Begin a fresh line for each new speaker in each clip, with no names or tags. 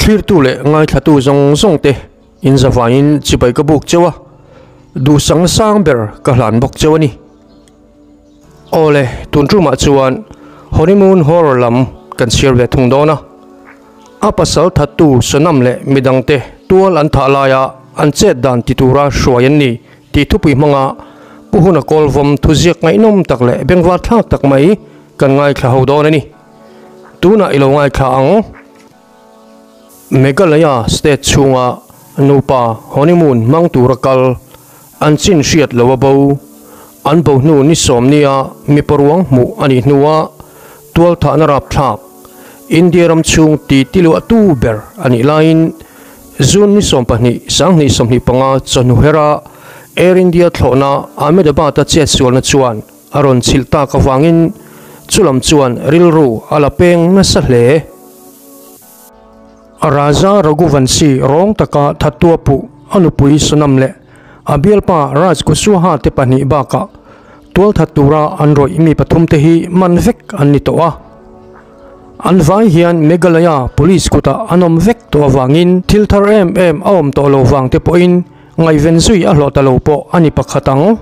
Thlirtu leh ngaithlatu zawng zawng te in zavaiin chibai ka buk cheu a, duhsang sang ber ka hlan bawk cheu a ni. Awle, tun tumah chuan Honeymoon Horror lam kan chhiar ve thung dawn a. A pasal thattu Sonam leh midangte tual an thah laia an chet dan ti tura hruai an ni tih thupui hmanga Pu Huna Kawlvawm thuziak ngaihnawm tak leh bengvar thlak tak mai kan ngaithla ho dawn a ni. Tunah i lo ngaithla ang. Meghalaya state chhunga nupa honeymoon hmang tura kal an chin hriat lo a bo. An bo hnu ni sawmnia mipa ruang hmuh a nih hnua tualthahna rapthlak India ram chhung ti tiluahtu ber a nih laiin June ni 12 2025 chawhnu hera Air India thlawhna Ahmedabad-a chetsualna chuan a rawn chhilh tak avangin chulam chuan rilru a la peng nasa hle. Raja Raghuvanshi rawng taka thattua puh a nupui Sonam leh a bialpa Raj Kushwaha te pahnih bakah tualthat tura an rawih mi pathum te hi man vek an ni tawh a. An vai hian Meghalaya Police kutah an awm vek tawh avangin thil thar em em a awm tawh lo vang te pawhin ngaihven zui a hlawh ta lo pawh a ni pakhat ang.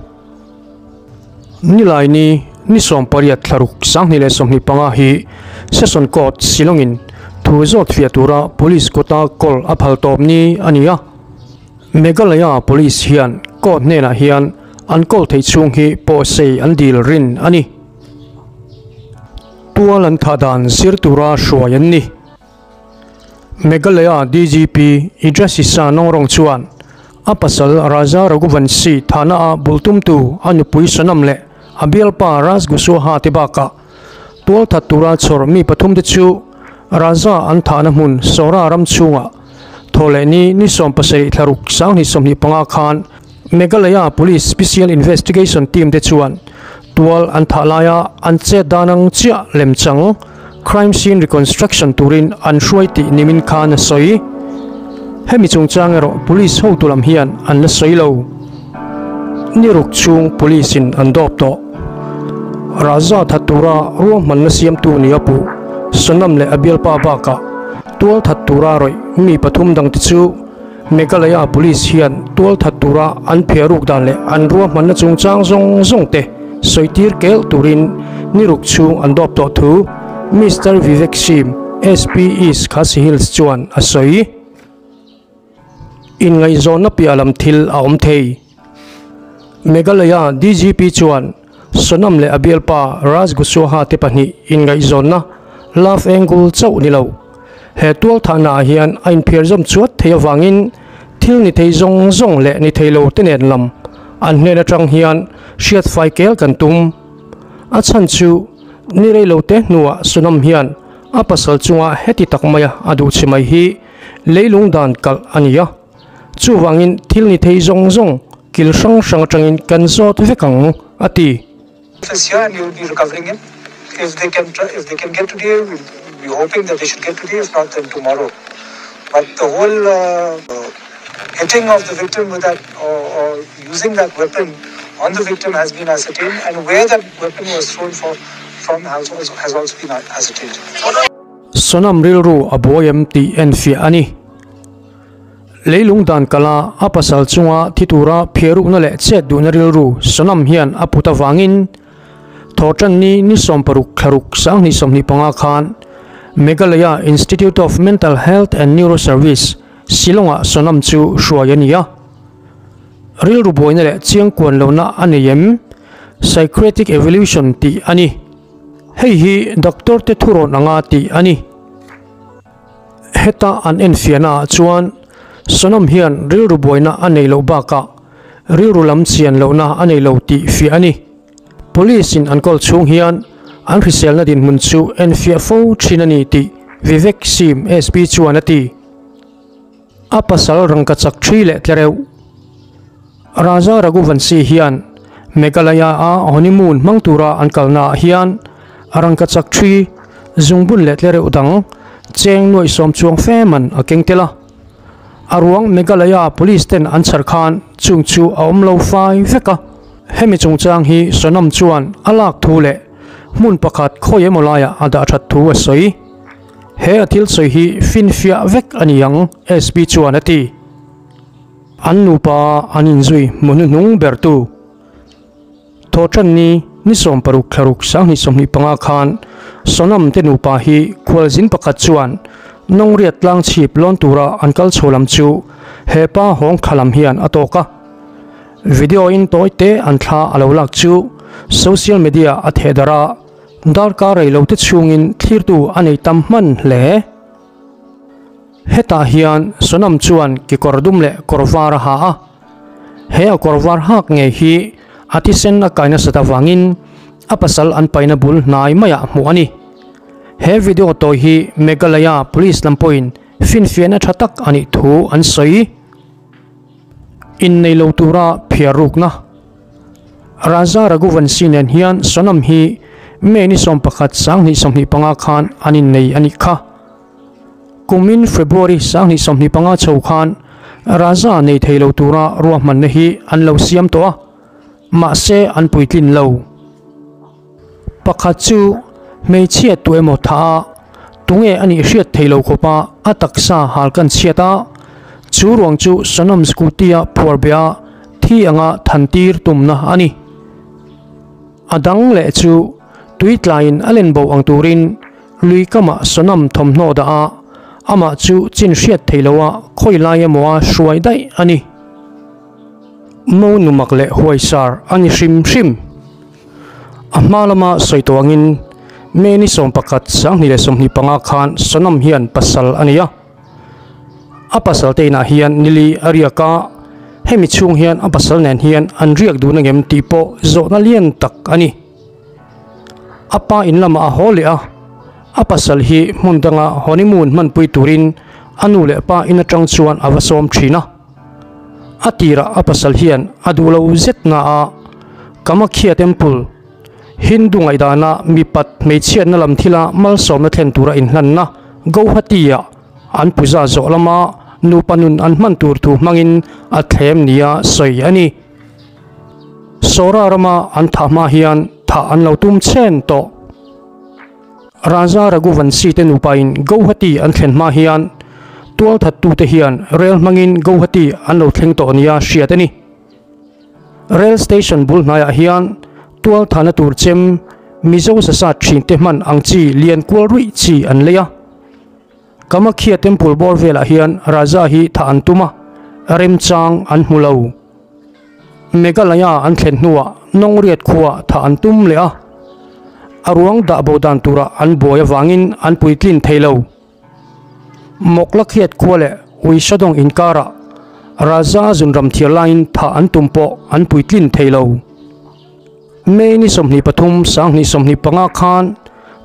Nilai ni ni 18 thlaruk 2025 hi Session Court Shillong-in thu zawt fiah tura Police kawta kawl a phal tawp ni a ni a. Meghalaya Police hian court hnenah hian an kawl theih chhung hi pawhsei an dil rin a ni. Tual an thah dan zir tura hruai an ni. Meghalaya DGP Idris Issa Nongrong chuan a pasal Raja Raghuvanshi thahna-a bul tumtu a nupui Sonam leh a bialpa Raj Kushwaha te bakah tualthat tura chhawr mi pathum te chu Raja an thahna hmun Sora ram chhungah thawhleh ni ni 17 thlaruk 2025 khan Meghalaya Police Special Investigation Team te chuan tual an thah laia an chet dan ang chiah lemchang crime scene reconstruction turin an hruai tih nimin khan a sawi. Hemi chungchang erawh police hotu lam hian an la sawi lo. Ni ruk chhung police in an dawp tawh. Raja that tura ruahmanna siamtu ni a puh Sonam leh a bialpa bakah tual that tura rawih mi pathum dangte chu Meghalaya Police hian tualthat tura an phiaruk dan leh an ruahmanna chungchang zawng zawng te sawitir kel turin ni ruk chhung an dawp tawh thu Mister Vivek Sim, SP East Khasi Hills chuan a sawi. Inngaihzawnna piah lam thil a awm thei. Meghalaya DGP chuan Sonam leh a bialpa Raj Kushwaha te pahnih inngaihzawnna love angle chauh ni lo. He tualthahna ah hian a inphiar zawm chuat thei avangin thil ni thei zawng zawng leh ni thei lo te nen lam an hnen atang hian hriat fai kel kan tum. A chhan chu ni rei lo te hnuah Sonam hian a pasal chunga heti tak maia a duh chhe mai hi leilung dan kalh a ni a. Chuvangin thil ni thei zawng zawng kil hrang hrang atangin kan zawt vek ang, a ti.
This year and you'll be recovering it if they can if they can get today we'll be hoping that they should get today if not then tomorrow but the whole hitting of the victim with that or or using that weapon on the victim has been ascertained and where that weapon was thrown for from has also has also been ascertained.
Sonam rilru a buai em tih enfiah a ni. Leilung dan kala a pasal chunga thi tura phiarukna leh chet duhna rilru Sonam hian a put avangin Thawhtanni ni 60 thlaruk 2025 khan Meghalaya Institute of Mental Health and Neuro Service, Shillong-ah Sonam chu hruai a ni a. Rilru buaina leh chiangkuan lohna a nei em? Psychiatric Evolution tih a ni. Hei hi doctor te thurawn anga tih a ni. Heta an enfiahna ah chuan Sonam hian rilru buaina a nei loh bakah rilru lam chian lohna a nei lo tih fiah a ni. Police in an kawl chhung hian an hriselna dinhmun chu enfiah fo thin a ni tih Vivek Sim SP chuan a ti. A pasal rangkachak thi leh tlereuh Raja Raghuvanshi hian Meghalaya-a honeymoon hmang tura an kalnaah hian rangkachak thi, zungbun leh tlereuh dang cheng nuaih sawm chuang fe man a keng tel a. A ruang Meghalaya police ten an chhar khan chung chu a awm lo fai vek a. Hemi chungchang hi Sonam chuan a lak thu leh hmun pakhat khawi emaw laiah a dah that thu a sawi. He a thil sawi hi finfiah vek a ni ang, SP chuan a ti. An nupa an inzui hmu hnuhnung bertu Thawhṭanni ni 60 thlaruk 2025 khan Sonam te nupa hi khualzin pakhat chuan Nongriat tlang chhip lawn tura an kal chho lam chu he pa hawng thla lam hian a tawk a. Video in tawi te an thla a lo lak chu social media a theh darh a, darkar rei lo te chhungin thlirtu a nei tam hman hle. Hetah hian Sonam chuan kekawr dum leh kawr var a ha a. He a kawr var hak ngei hi a thisen a kai nasat avangin a pasal an paina bul hnai maiah hmuh a ni. He video tawi hi Meghalaya Police lam pawhin finfiahna tha tak a nih thu an sawi. Innei lo tura phiar rukna Raja Raghuvanshi nen hian Sonam hi May ni 11 2025 khan an innei a nih kha. Kumin February 2025 chho khan Raja nei thei lo tura ruahmanna hi an lo siam tawh a, mahse an puitlin lo. Pakhat chu hmeichhia tu emaw tha a, tunge a nih hriat thei lo khawpa a taksa hal kan chhiat a, chu ruang chu Sonam scooty-a phuar beh a thi anga thantir tumna a ni. A dang leh chu tui tlaiin a len bo ang turin lui kamah Sonam thawmhnaw dah a, amah chu chin hriat thei loa khawi lai emawa hruai daih a ni. Mo numak leh huaisar a ni hrim hrim. A hma lama sawi tawh angin May ni 11 2025 khan Sonam hian pasal a nei a. A pasal te inah hian nili a riak a, hemi chhung hian a pasal nen hian an riak dun angem tih pawh zawhna lian tak a ni. A pa in lamah a haw leh a, a pasal hi hmun danga honeymoon hmanpui turin a nu leh pa in atang chuan a va sawm thin a. A tirah a pasal hian a duh lo zet na a, Kamakhya Temple, Hindu ngaihdana mipat hmeichhiatna lam thila malsawmna thlen tura inhlanna Guwahati-ah an puja zawh lama nupa nun an hman tur thu hmangin a thlem nia sawi a ni. Sora rama an thah hma hian thah an lo tum chhen tawh. Raja Raghuvanshi te nupain Guwahati an thlen hma hian tualthattute hian rel hmangin Guwahati an lo thleng tawh nia hriat a ni. Rail station bul hnaiah hian tualthahna tur chem Mizo sasat thinte hman ang chi lian kual ruih chi an lei a. Kamakhya Temple bawr velah hian Raja hi thah an tum a, remchang an hmu lo. Meghalaya an thlen hnuah Nongriat khuaa thah an tum leh a, a ruang dah bo dan turah an buai avangin an puitlin thei lo. Mawklakhiat khua leh Uisadawng inkarah Raja zunram thiar laiin thah an tum pawh an puitlin thei lo. May ni 23, 2025 khan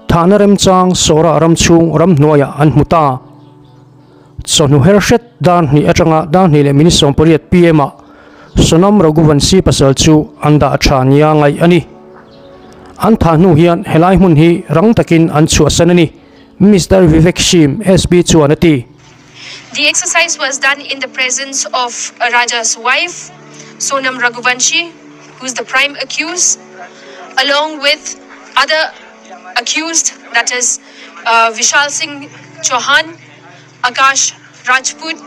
thahna remchang Sawrah ram chhung ramhnuaiah an hmu ta. Chawhnu her hret dar hnih atanga dar hnih leh minute 18 pm ah Sonam Raghuvanshi pasal chu an dah tha nia ngaih a ni. An thah hnu hian helai hmun hi rang takin an chhuahsan a ni, Mister Vivek Shim, SP chuan a ti.
The exercise was done in the presence of Raja's wife, Sonam Raghuvanshi, who is the prime accused, along with other accused, that is Vishal Singh Chauhan, Akash Rajput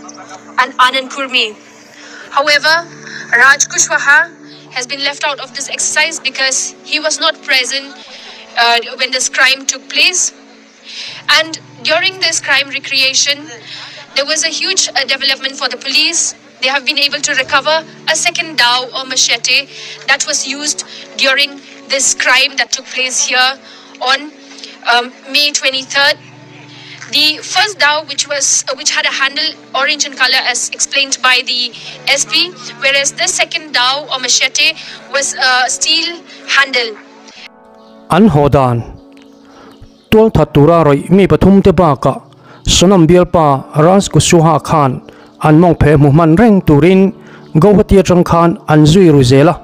and Anand Kurmi. However, Raj Kushwaha has been left out of this exercise because he was not present when this crime took place. And during this crime recreation, there was a huge development for the police. They have been able to recover a second dao or machete that was used during this crime that took place here on May 23rd. The first dao, which had a handle orange in color as explained by the SP, whereas the second dao or machete was a steel handle.
An haw dan tualthat tura rawih mi pathum te bakah Sonam bialpa Raj Kushwaha khan an mawng phe hmu hman reng turin Guwahati atang khan an zui ru zel a.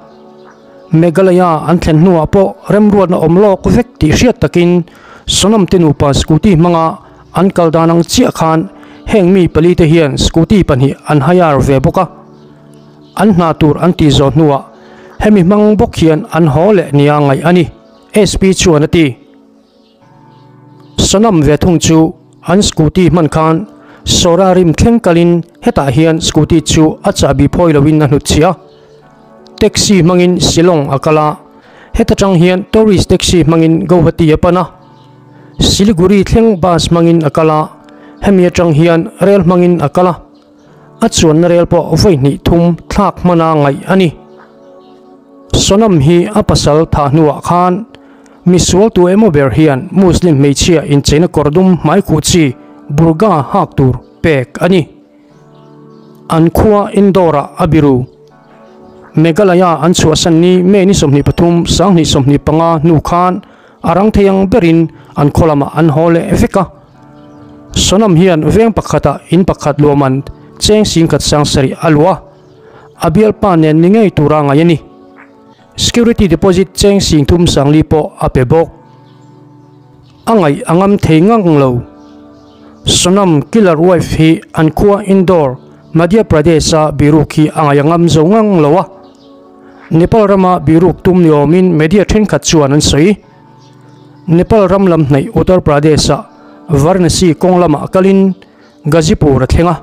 Meghalaya an thlen hnuah pawh remruatna awm lawk vek tih hriat takin Sonam te nupa scooty hmanga an kal dan ang chiah khan heng mi pali te hian scooty pahnih an hire ve bawk a. An hna tur an tih zawh hnuah hemi hmang bawk hian an haw leh nia ngaih a ni, SP chuan a ti. Sonam ve thung chu An scooty hman khan Sora rim thleng kalin hetah hian scooty chu a chahbi phawi loin a hnutchhiah a. Taxi hmangin Shillong a kal a, heta tang hian tourist taxi hmangin Guwahati a pan a. Siliguri thleng bus hmangin a kal a, hemi atang hian rel hmangin a kal a. A chuanna rel pawh vawi hnih thum thlak hmana ngaih a ni. Sonam hi a pasal thah hnuah khan misual tu emaw ber hian Muslim hmeichhia incheina kawr dum hmaikhuh chi burga hak tur pek a ni. An khua Indore-ah a biru. Meghalaya an chhuahsan ni May ni 23, 2025 hnu khan a rang thei ang berin an khaw lamah an haw leh vek a. Sonam hian veng pakhatah in pakhat luahman cheng singkhat sang sarih a luah a, a bialpa nen ni ngei tura ngaih a ni. Security deposit cheng sing thum sangli pawh a pe bawk. A ngaih a ngam thei ngang lo. Sonam killer wife hi an khua Indore, Madhya Pradesh-a biruk hi a ngaih a ngam zo ngang lo a. Nepal rama biruk tum ni awmin media thenkhat chuan an sawi. Nepal ram lam hnaih Uttar Pradesh-a Varanasi kawng lamah kalin Ghazipur a thleng a.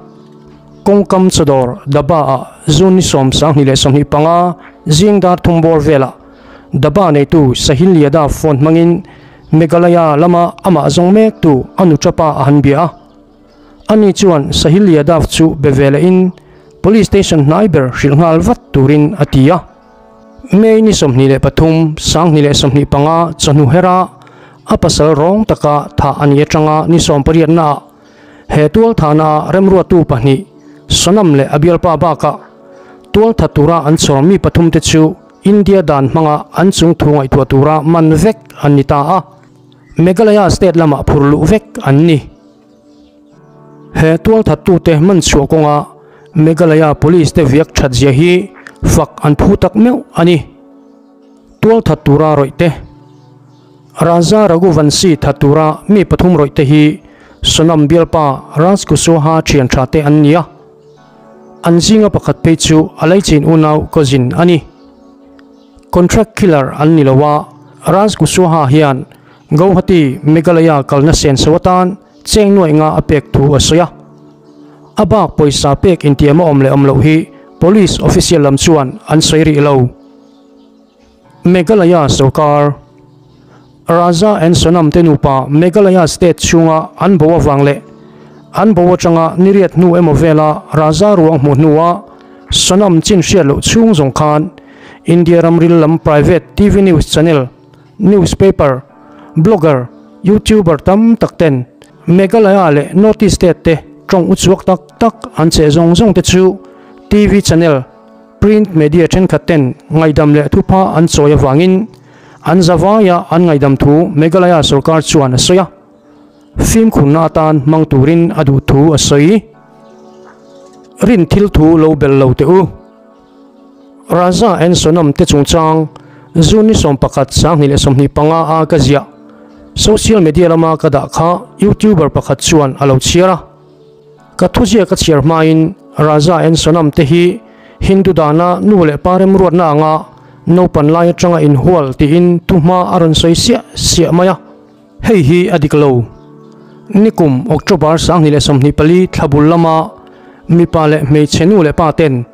Kawngkam chawdawr Daba-ah June ni 2025 zing dar thum bawr velah Daba neitu Sahil Yadav phone hmangin Meghalaya lama amah zawng mektu a nuṭapa a han bia a. Ani chuan Sahil Yadav chu be ve lehin Police Station hnai ber hrilh nghal vat turin a ti a. May ni 23, 2025 chawhnu hera a pasal rawng taka thah a ni atanga ni sawmpariatnaah he tualthahnaah remruattu pahnih Sonam leh a bialpa bakah tualtha tura an chhawr mi pathumte chu India dan hmanga an chung thu ngaihtuah tura man vek an ni ta a, Meghalaya state lamah phur luh vek an ni. He tualthattute man chhuah kawnga Meghalaya police te viak that zia hi fak an phu tak meuh a ni. Tualthat tura rawih te Raja Raghuvanshi that tura mi pathum rawih te hi Sonam bialpa Raj Kushwaha thian tha te an ni a. An zinga pakhat phei chu a laichin unau cousin a ni. Contract killer an ni lo a, Raj Kushwaha hian Guwahati, Meghalaya kalna senso atan cheng nuaih nga a pek thu a sawi a. A bak pawisa pek intiam a awm leh awm loh hi police official lam chuan an sawi rih lo. Meghalaya sorkar Raja and Sonam te nupa Meghalaya state chhunga an bo avang leh an bo atanga niriat hnu emaw vela Raja ruang hmuh hnua Sonam chin hriat loh chhung zawng khan India ramril lam private TV news channel, newspaper, blogger, youtuber tam tak ten Meghalaya leh North East state te tawng uchuak tak tak an cheh zawng zawng te chu TV channel, Print media thenkhat ten ngaihdam leh thupha an chawi avangin an zavaia an ngaihdam thu Meghalaya sorkar chuan a sawi a, fimkhurna atan hmang turin a duh thu a sawi. Rin thil thu lo belh lo teh u. Raja and Sonam te chungchang June ni 11 2025 a ka ziah social media lama ka dah kha youtuber pakhat chuan a lo chhiar a. Ka thuziak a chhiar hmain Raja and Sonam te hi Hindu dana nu leh pa remruatna anga naupan lai atanga inhual tiin thuhma a rawn sawi siah siah mai a, hei hi a dik lo. Nikum October 2024 thlabul lama mipa leh hmeichhe nu leh pa ten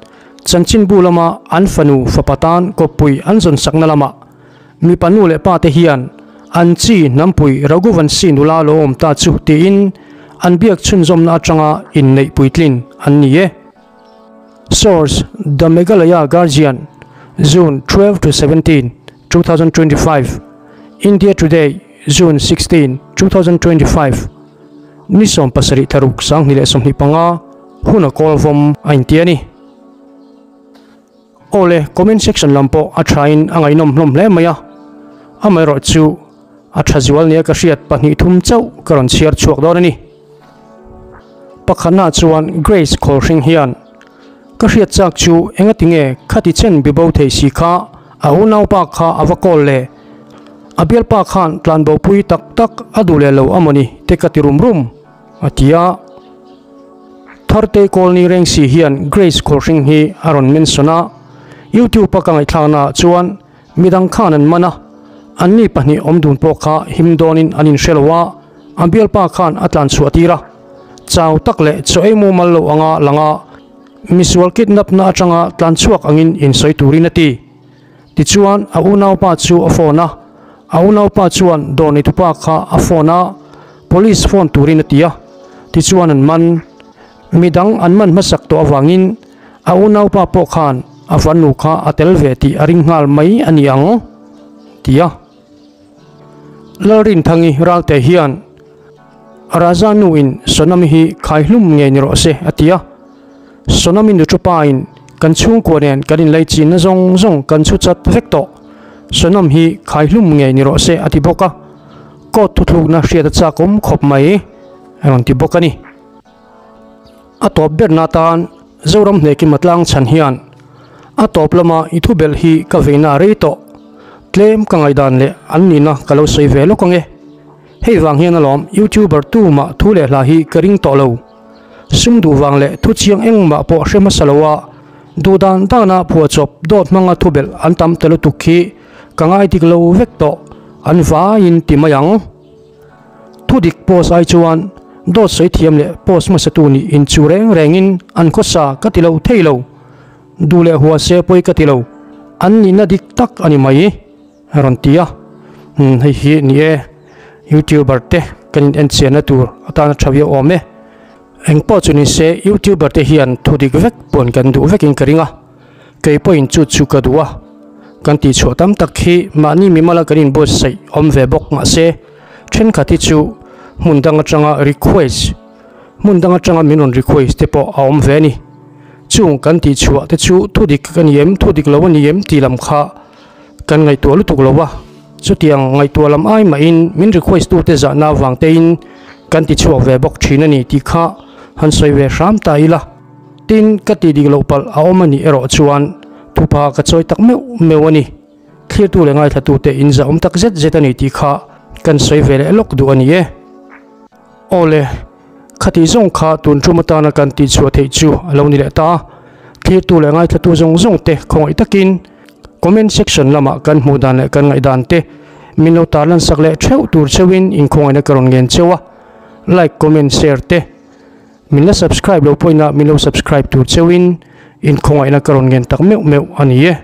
chanchinbu lama an fanu fapa tan kawppui an zawn sakna lamah mipa nu leh pa te hian an chi hnampui Raghuvanshi nula lo awm ta chu tiin an biak chhunzawmna atanga inneih puitlin an ni e. Source, The Meghalaya Guardian, June 12 to 17, 2025, India Today, June 16, 2025, Ni 17 thlaruk 2025 hun a kawl vawm a inti a ni. Awle, comment section lam pawh a thain a ngaihnawm hlawm hle mai a, amaherawhchu a tha zual nia ka hriat pahnih thum chauh ka rawn chhiar chhuak dawn a ni. Pakhatna chuan Grace Khawlhring hian, Ka hriat chak chu engati nge khati chen bibo thei si kha a unaupa kha a va kawl le? A bialpa khan tlanbopui tak tak a duh leh lo amawni te ka ti rum rum, a ti a. Tharte Kawlni Rengsi hian Grace Khawlhring hi a rawn mention a, YouTube a ka ngaihthlaknaah chuan midang khan an man a, anni pahnih awm dun pawh kha him dawnin an inhre lo a. A bialpa khan a tlan chhuah tir a, chau tak leh chaw ei mumal lo anga langa misual kidnap na atanga tlan chhuak angin insawi turin a ti. Tichuan a unaupa chu a phone a, a unaupa chuan dawr neitupa kha a phone a, police phone turin a ti a, tichuan an man. Midang an man hmasak tawh avangin a unaupa pawh khan a fanu kha a tel ve tih a ring nghal mai a ni ang, ti a. Lalrinthangi Ralte hian Raja nu in Sonami hi khaihlum ngei ni rawh se a ti a. Sonami nu-thupa in kan chhungkua nen kan inlei chinna zawng zawng kan chhu chat vek tawh. Sonam hi khaihlum ngei ni rawh se a ti bawk a. Court thuthlukna hriat a chak awm khawp mai a rawn ti bawk a ni. A tawp berna atan Zoram hnehkima tlang chhan hian a tawp lama i thu belh hi ka veina a rei tawh. Tlem ka ngaihdan leh an nihna ka lo sawi ve lawk ang e. Hei vang hian alawm YouTuber tumah thu leh hla hi ka ring tawh lo. Sum duh vang leh thu chiang engmah pawh hre hmasa lo a, duh dan dana phuahchawp dawt hmanga thu belh an tam ta lutuk hi ka ngai dik lo vek tawh, an vaiin ti mai ang. Thu dik post ai chuan dawt sawi thiam leh post hmasatu nih inchu reng rengin an khawsa ka ti lo thei lo. Duh leh hua se pawi ka ti lo, an nihna dik tak a ni mai a rawn ti a. Umm hei hi ni e, youtuber te kan in enchianna tur atana tha viau awm e. Engpawh chu ni se youtuber te hian thu dik vek pawn kan duh vekin ka ring a, kei pawhin chu chu ka duh a. Kan tihchhuah tam tak hi mahni mimala kan inbuatsaih awm ve bawk mahse thenkhat hi chu hmun dang atanga request hmun dang atanga min rawn request te pawh a awm ve a ni. Chung kan tihchhuah te chu thu dik a ni em, thu dik lo a ni em tih lam kha kan ngaihtuah lutuk lo a, chutiang ngaihtuah lam ai mahin min request tute zahna avang tein kan tichhuak ve bawk thin a ni tih kha han sawi ve hram ta ila. Tin, ka tih dik loh palh a awm a nih erawh chuan thupa ka chawi tak meuh meuh a ni. Thlirtu leh ngaithlatute in zahawm tak zet zet a ni tih kha kan sawi ve leh lawk duh a ni e. Awle, khati zawng kha tun tum atana kan tihchhuah theih chu a lo ni leh ta. Thlirtu leh ngaithlatu zawng zawng te khawngaih takin comment section lamah kan hmuh dan leh kan ngaihdan te min lo tarlan sak leh theuh tur cheuhin inkhawngaihna ka rawn ngen cheu a. Like, comment, share te min la subscribe lo pawhin a min lo subscribe tur cheuhin inkhawngaihna ka rawn ngen tak meuh meuh a ni e.